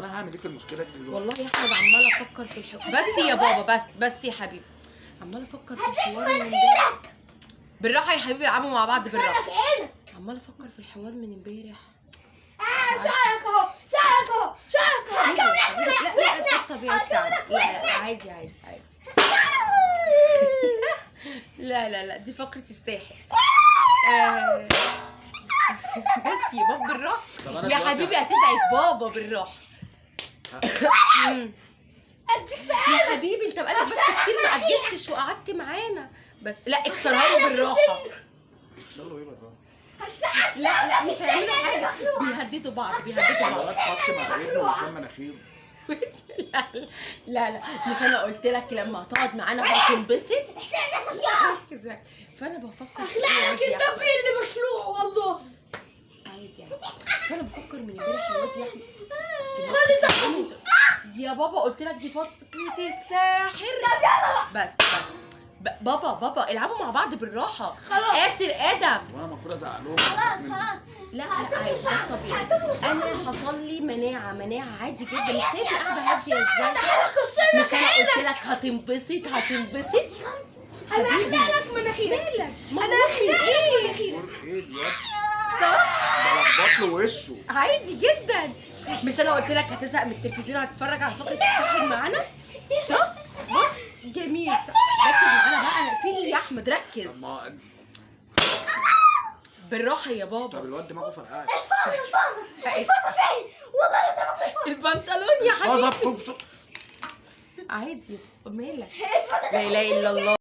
انا هعمل ايه في المشكلة دي دلوقتي؟ والله يا احمد عماله افكر في الحوار. بس يا بابا، بس بس يا حبيبي، عماله افكر في الحوار من امبارح. بالراحة يا حبيبي، العبوا مع بعض بالراحة. شعرك عينك. عماله افكر في الحوار من امبارح. شعرك اهو، شعرك اهو، شعرك اهو. لا لا، ده الطبيعي بتاعنا. لا لا، عادي عادي عادي. لا لا لا، دي فقرة الساحر. بصي يا بابا بالراحة. طب أنا يا دلوقتي حبيبي هتزعج بابا، بالراحة. اديك في يا عينك. حبيبي انت بقالك بس كتير ما عجزتش وقعدت معانا. بس لا، اكسرها له بالراحة. يحصل له ايه بالراحة؟ هتسقط. لا لا، مش هيعملوا حاجة، بيهددوا بعض، بيهددوا بعض. الواد حط مع ابنه قدام مناخيره. لا لا لا، مش انا قلت لك لما هتقعد معانا هتنبسط؟ احنا نفسك يا ركز ركز. فانا بفكر في ايه يا اخلعك واد يا انت أحمد؟ في اللي مخلوع والله. عادي يعني. فانا بفكر من امبارح يا واد يا احمد. خد طاقتي. يا بابا قلت لك دي فترة الساحر. بس بس، بابا بابا، العبوا مع بعض بالراحة. خلاص. آسر آدم. وانا المفروض ازعق لهم؟ خلاص خلاص. لا لا، عادي، ده الطبيعي. انا حصل لي مناعة، مناعة عادي جدا. مش شايف القعدة هادية ازاي؟ تعالى اكسر مش لك انا قلت عينك. لك هتنبسط؟ هتنبسط. انا اخلع لك مناخيرك. انا انا اخلع لك مناخيرك. ايه الواد صح. ده لخبط له وشه. عادي جدا. مش انا قلت لك هتزهق من التلفزيون وهتتفرج على فقره الساحر معانا؟ شفت؟ بص جميل. ركز معانا بقى. في ايه يا احمد؟ ركز. طب ما بالراحة يا طب بابا. الواد دماغه فرقعت. الفازة الفازة الفازة فين؟ والله لا تعرف الفازة. البنطلون يا الفازة حبيبي. بتبصق. عادي، مالك؟ الفازة لا اله الا الله.